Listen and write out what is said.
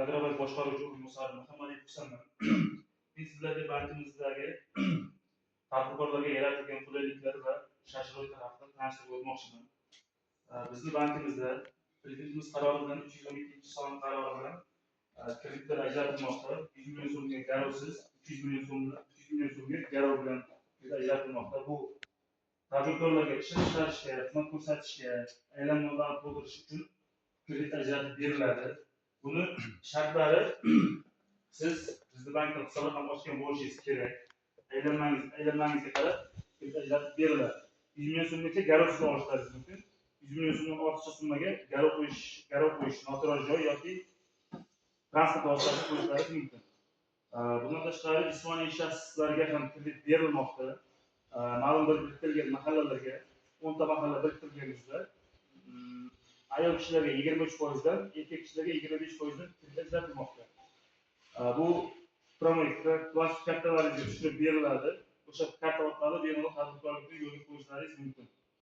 Agrobank boshqaruvchi o'rinbosari Muhammad Husanman. Men sizlarga bankimizdagi tadbirkorlarga yaratilgan qulayliklar va shart-sharoitlar haqida tanishtirib o'tmoqchiman. Bizni bankimizda Prezidentimiz qarori bilan 312-son qarori bilan kreditlar ajratilmoqda. 100 million so'mga garovsiz, 300 million so'm, 300 million so'mga garov bilan kredit ajratilmoqda. Bu tadbirkorlarga ishlab chiqarishga, xizmat ko'rsatishga, aylanma mablag'ni to'ldirish uchun kredit ajratib beriladi. Buni shartlari: siz bizni bankda hisob raqam ochgan bo'lishingiz kerak. Aylanmangizga qarab kredit ajratib beriladi. 100 million so'mgacha garovsiz olishlaringiz mumkin. 100 million so'mdan ortiqcha summaga garov qo'yish, noturar joy yoki transport vositasini qo'yishlaringiz mumkin. Bundan tashqari, jismoniy shaxslarga ham kredit berilmoqda. Ma'lum bir biriktirilgan mahallalarga, 10 ta mahalla biriktirilgan bizda. Ayol kishilarga 23%dan, erkak kishilarga 25%dan kredit ajratilmoqda. Bu прямой plastik kartalaringizga tushirib beriladi. O'sha karta orqali bemalol tadbirkorlikni yo'lga qo'yishlaringiz mumkin.